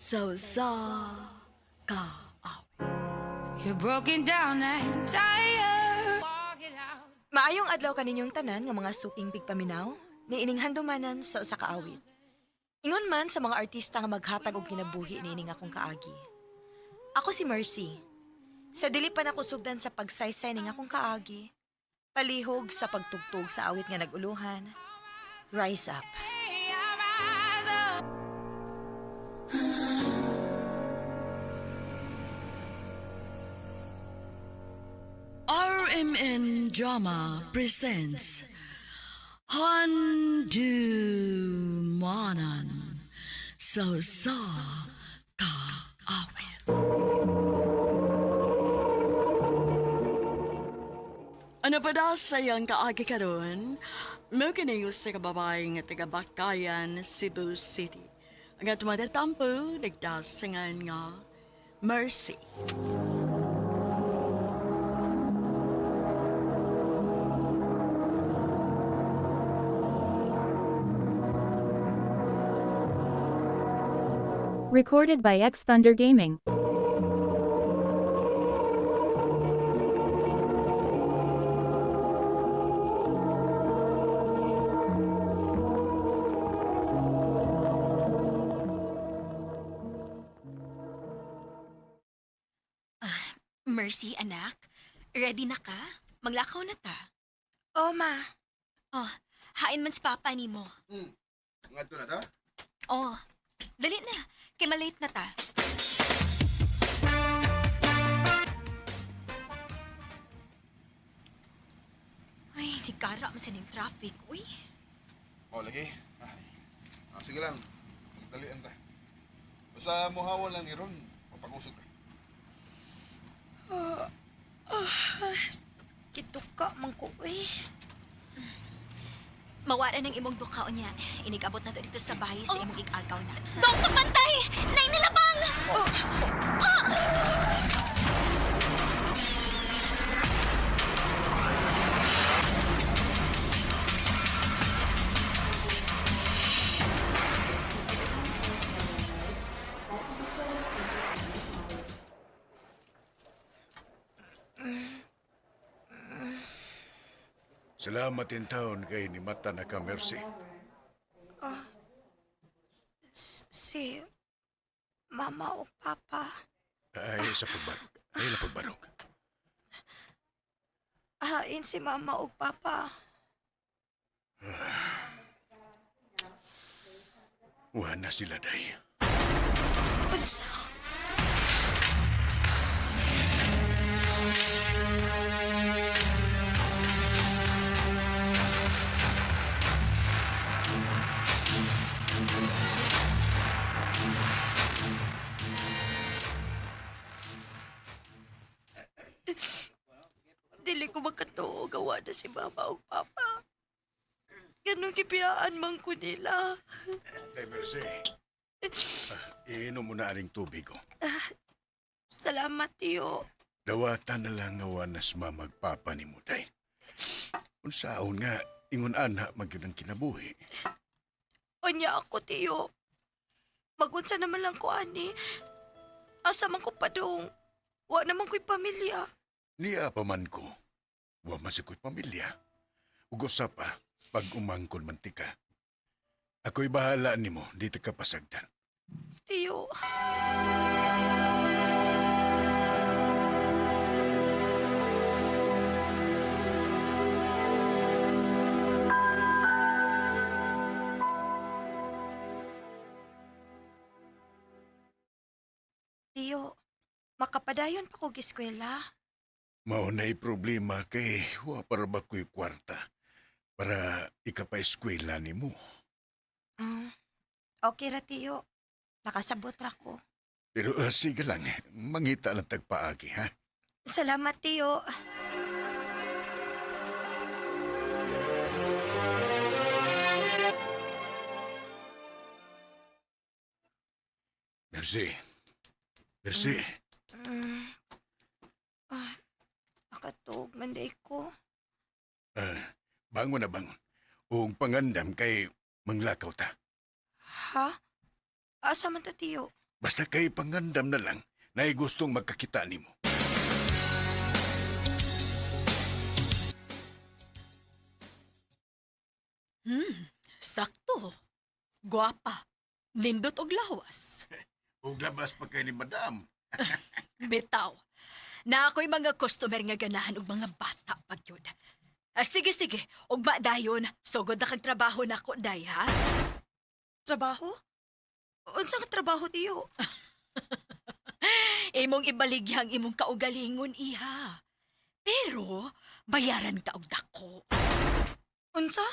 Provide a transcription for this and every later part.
Sa usa ka awit. You're broken down and tired. Walk it out. Maayong adlaw kaninyong tanan nga mga suking tigpaminaw, niining handumanan sa usa ka awit. Ingon man sa mga artista nga maghatag og kinabuhi niining akong kaagi. Ako si Mercy. Sa dili pa nako sugdan sa pagsaysay ning akong kaagi, palihog sa pagtugtog sa awit nga naguluhan. Rise up. I rise up. RMN Drama presents Handumanan sa usa ka awit. Ano pa daw sa iyang kaagi karon? Mo kini sa kababae nga taga Bakayan, Cebu City. Ang atong tampo nagdasingan nga Mercy. Recorded by X Thunder Gaming. Mercy, anak. Ready na ka? Maglakaw na ta. Oh, ma. Oh, hain man sa papa nimo. Ngadto na ta? Oh, dali na. Kay malate na ta. Ay, di kara man sa ning traffic. Uy, Oh, lagi. Ay. Ah, sige lang. Magdalian ta. Basta muhawa lang ni Ron, mapakusog ka. Kituka man ko eh. mawara ng imong dukaw niya. Inigabot na to dito sa bahay sa imong igagaw na. Dong papantay! Nay nilabang! Salamat in taon kay ni mata na ka, Mercy. Si mama o papa. Ay, sa pagbarog. Ay, la pagbarog. Hain si mama o papa. Wa na sila, day. Unsa? Dili ko makatuo gawa na si mama o papa. Ganun gibiyaan man ko nila. Day, Mercy. Ah, iinom mo na aning tubig, oh. Salamat, tiyo. Dawatan na lang nga wanas mamagpapa ni mo, day. Unsaon nga, ingon ana magyud ang kinabuhi. Unya ako, tiyo. Magunsa naman lang ko, ani. Asa man ko padung. Wa naman ko'y pamilya. Niya pa man ko. Wa man sa ko'y pamilya. Ug usa pa, pag umangkon man ti ka. Ako'y bahala nimo, dito ka pasagdan. Tiyo. Tiyo, makapadayon pa kog eskwela. Mao na'y problema kay wa para ba ko'y kwarta para ikapa-eskwela nimo. Ah, okay ra, tiyo. Nakasabot ra ko. Pero sige lang, mangita lang tagpaagi, ha? Salamat, tiyo. Merci. Merci. Ah, nakatuog man day ko. Ah, bangon na bang. Ug pangandam kay manglakaw ta. Ha? Asa man ta, tiyo? Basta kay pangandam na lang na gustong magkakita nimo. Sakto. Guwapa. Nindot og lawas. Ug labas pa kay ni madam. Bitaw. Na ako'y mga customer nga ganahan og mga bata pag yun. Ah, sige, sige. Ugma dayon. Sugod na kag trabaho nako, day, ha? Trabaho? Unsa ka trabaho, tiyo? Imong ibaligyang imong kaugalingon, iha. Pero, bayaran ka og dako. Unsa?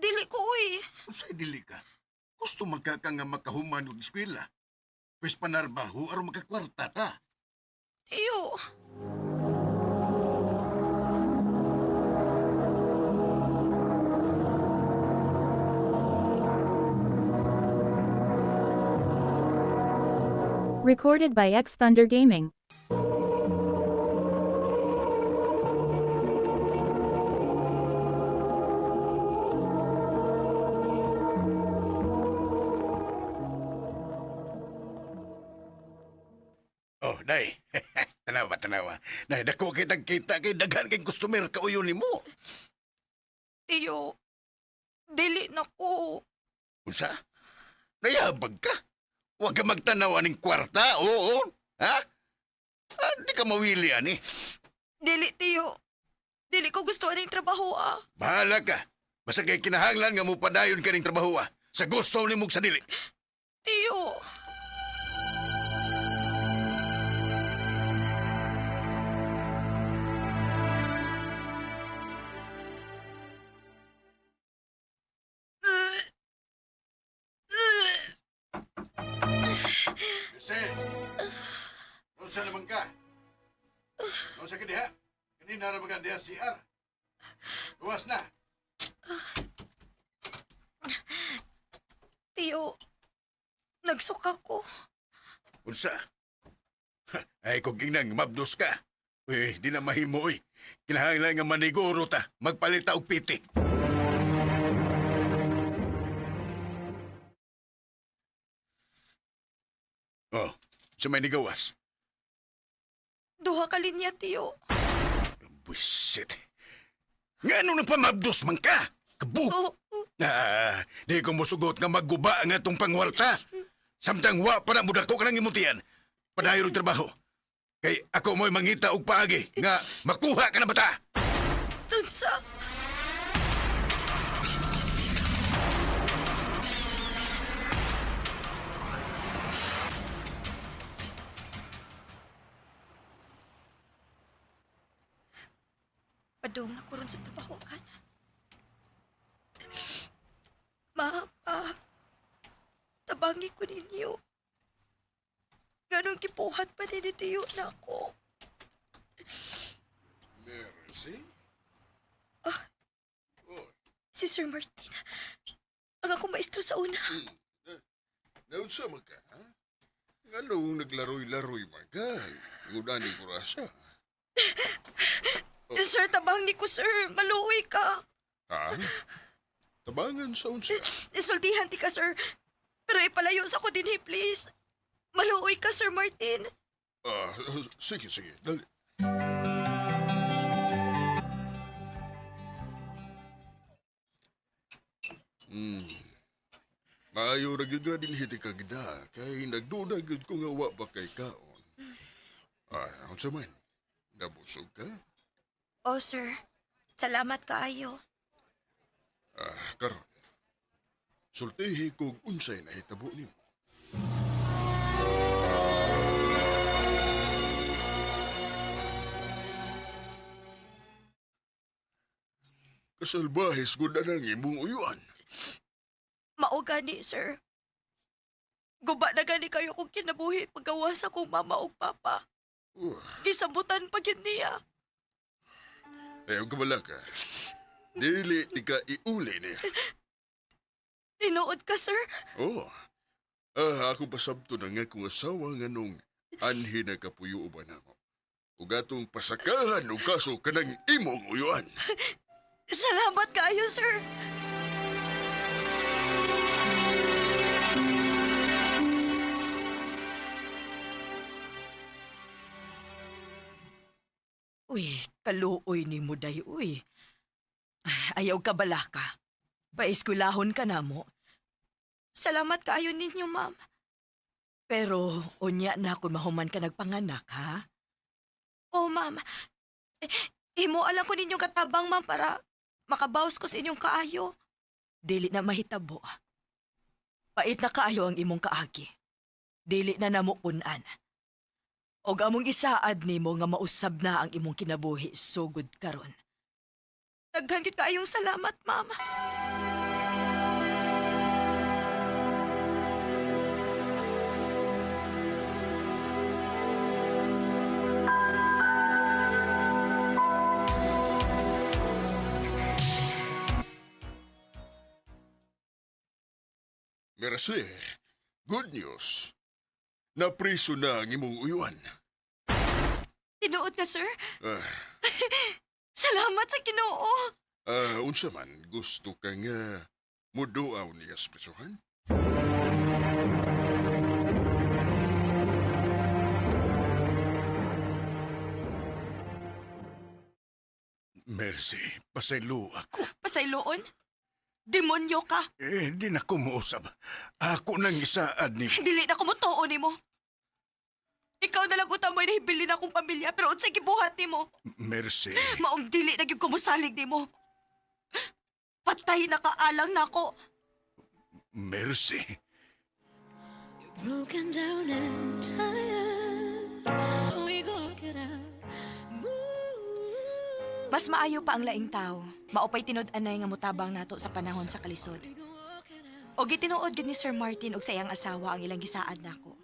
Dili ko, uy. Unsay dili ka? Gusto man ka ka nga makahuman og eskwela. Pwes panarbaho aron makakwarta ta. Tiyo. Recorded by X Thunder Gaming. Oh, day. Tanawa, tanawa. Day, dako kitang kita kay daghan kay customer kauyon nimo. Tiyo. Dili na ko. Unsa? Nayabag ka? Huwag ka magtanaw aning kwarta, oo. Ha? Ah, di ka mawili ani. Dili, tiyo. Dili ko gusto aning trabaho, ah. Bahala ka. Basta kay kinahanglan nga mupadayon ka ning trabaho ah. Sa gusto nimo sa dili. Tiyo. Kasi, unsa naman ka? Unsa ka diha? Kanina ra man diha CR. Luwas na. Tiyo. Nagsuka ko. Unsa? Ha, ay kung ginang mabdos ka. Uy, di na mahimo oy. Kinahanglan nga maniguro ta, magpalita og piti. Oh, sa may nigawas. Duha ka linya, tiyo. Buisit. Nga ano na pamabdos man ka? Kabuk! Oh, Ah, di ko musugot nga magguba ang atong pangwarta. Samtang wa pa na mudako ka ng imutian. Padayon og trabaho. Kay ako mo'y mangita og paagi nga makuha ka na bata. Tunsa. Padong na ko ron sa trabahoan. Ma, pa, tabangi ko ninyo. Ganon kipuhat pa ni Tiyo na ako. Mercy? Si Sir Martin. Ang ako maestro sa una. Naunsa man ka, ha? Nganong naglaroy-laroy man ka? Ngudaning kurasa. Sir, tabangi ko, sir. Maluwi ka. Ha? Tabangan sa unsa? Insultihan ti ka, sir. Pero ipalayo sa ko din, eh, please. Maluoy ka, Sir Martin. Ah, sige, sige. Dali. Hmm. Maayo ra gyud nga dinhi ka gida kay nagduda gyud ko nga wa pa kay kaon. Ah, unsa man? Nabusog ka? Oh, sir. Salamat kaayo. Ah, karon. Sultihi kog unsay nahitabo nimo. Kasalbahis gud na nang imong uyuan. Mao gani, sir. Guba na gani kayo kung kinabuhi paggawas akong mama ug papa. Gisambutan pa gyud niya. Ayaw ka bala ka. Dili ti ka iuli niya. Tinuod ka, sir. Oh. Ah, ako pasabto na nga kung asawa nga nung anhi na kapuyo ba nako. Ug atong pasakahan og kaso kanang imong uyuan. Salamat kaayo, sir. Kaluoy ni mo day, uy. Ayaw ka balaka. Paeskwelahon ka na mo. Salamat kaayo ninyo, ma'am. Pero unya na kung mahuman ka nagpanganak, ha? Oh, ma'am. Eh, Imo alam ko ninyong katabang, ma'am, para makabawas ko sa inyong kaayo. Dili na mahitabo. Pait na kaayo ang imong kaagi. Dili na namo punan. Og among isaad nimo nga mausab na ang imong kinabuhi sugod karon. Daghan gid kaayong salamat, ma'am. Mercy, good news. Napriso na ang imong uyuan. Tinuod ka, sir. Ah, Salamat sa Ginoo. unsa man gusto ka nga muduaw niya sa prisuhan? Mercy, pasaylo ako. Pasayloon. Demonyo ka. Eh, di na ko muusab. Ako nang isaad ni Dili na ko motuo nimo. Ikaw na lang utamoy na hibilin akong pamilya pero unsay gibuhat nimo? Mercy. Maong dili na gyud ko mosalig nimo. Patay na kaalang nako. Mercy. Broken down and tired. We gon' get out. Move. Mas maayo pa ang laing tao. Maupay tinud-anay nga motabang nato sa panahon sa kalisod. O gitinuod gyud ni Sir Martin og sa iyang asawa ang ilang gisaad nako.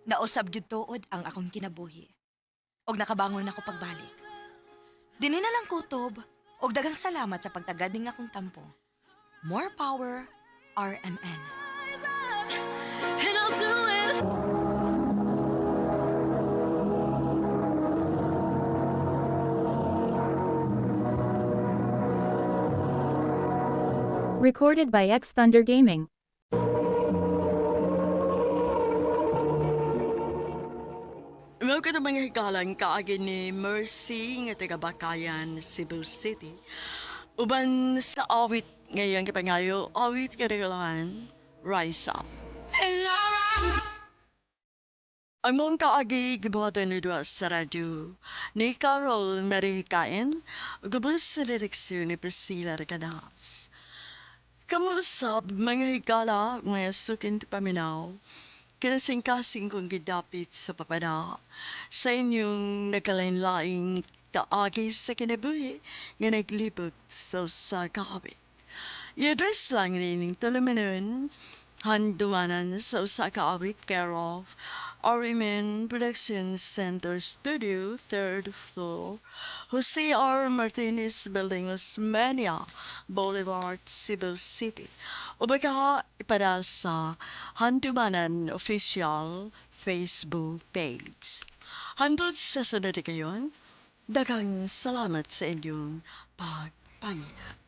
Nausab gyud tuod ang akong kinabuhi. Og nakabangon nako pagbalik. Dini na lang kutob og daghang salamat sa pagtagad ning akong tampo. More power, RMN. And I'll do it. Recorded by X Thunder Gaming. Mao ka mga hikalang kaagi ni Mercy nga taga Bakayan, Cebu City. Uban sa awit ngayon kipangayo, awit karilahan, Rise Up. And I Ang mong kaagi gibuhatan ni Dua sa radyo ni Carol Marikain, gubos sa direksyon ni Priscilla Recanas. Kamusap mga higala, mga sukin ti paminaw, kinasingkasing kong gidapit sa papada sa inyong nagkalain-laing kaagi sa kinabuhi nga naglibot sa usa ka kawit. I-address lang nining tulumanon, handumanan sa usa ka awit care of Orimen Production Center Studio, third floor, Jose R. Martinez Building, Osmeña Boulevard, Cebu City. O baka ipada sa Handumanan Official Facebook page. Hantod sa sunod kayon, daghang salamat sa inyong pagpangina.